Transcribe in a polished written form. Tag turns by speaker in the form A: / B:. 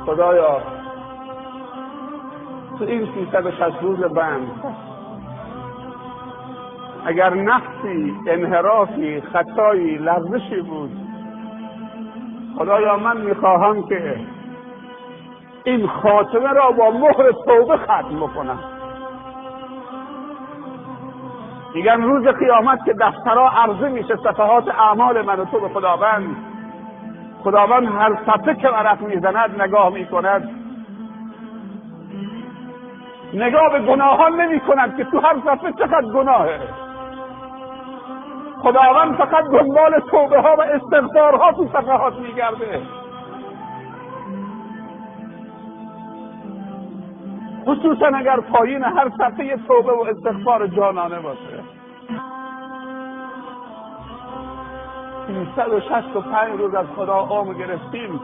A: خدایا تو این 360 روز بند اگر نقصی، انحرافی، خطایی، لغزشی بود، خدایا من میخواهم که این خاتمه را با مهر توبه ختم بکنم. میگن روز قیامت که دفترها عرضه میشه، صفحات اعمال من و تو به خداوند، خداوند هر صفحه که ورق میزند نگاه میکند، نگاه به گناهان نمی کند که تو هر صفحه چقدر گناهه. خداوند فقط دنبال توبه ها و استغفارها تو صفحات میگرده. خصوصا اگر پایین هر صفحه توبه و استغفار جانانه باشه. 365 روز از خدا عمر گرفتیم.